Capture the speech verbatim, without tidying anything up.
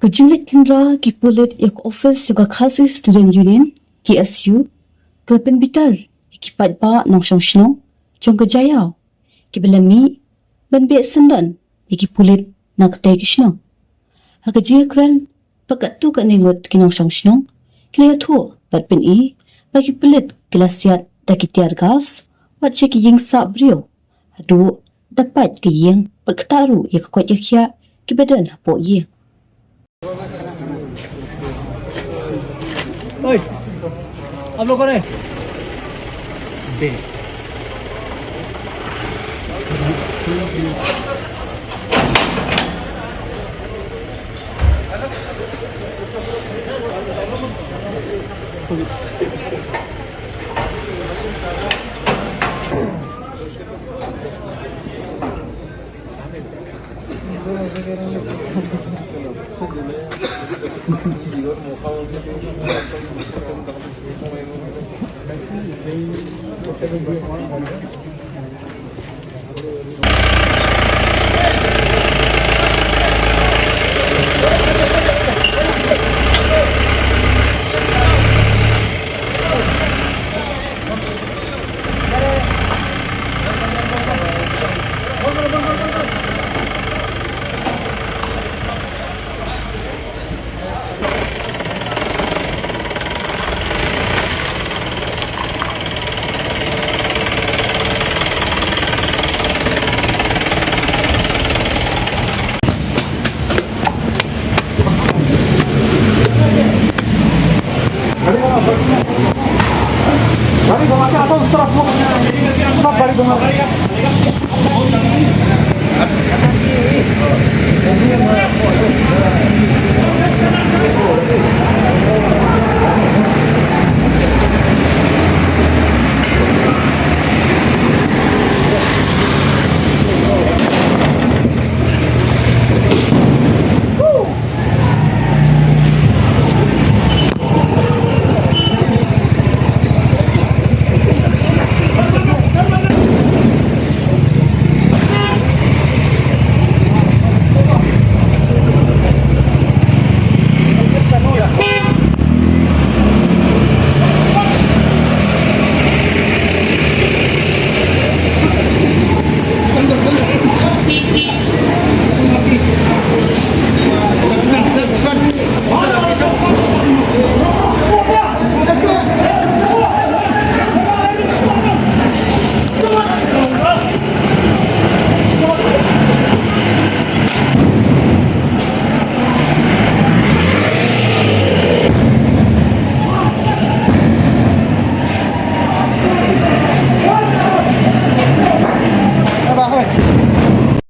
Ka jingleit khynra ki pulit ïa ka office jong ka Khasi Student Union, K S U, ka la pynbitar ïa ki paidbah nongshong shnong jong ka Jaïaw kiba la mih ban beh syndon ïa ki pulit na katei ka shnong. Ha ka jingïakren, ba katto katne ngut ki nongshong shnong ki la ïathuh bad pyni ba ki pulit ki la siat da ki tear gas, wat sha ki ïing sah briew, haduh da pait ka ïing bad kata ruh ïa ka koit ka khiah kiba don hapoh ïing. ओए, आप लोग कौन है? बे।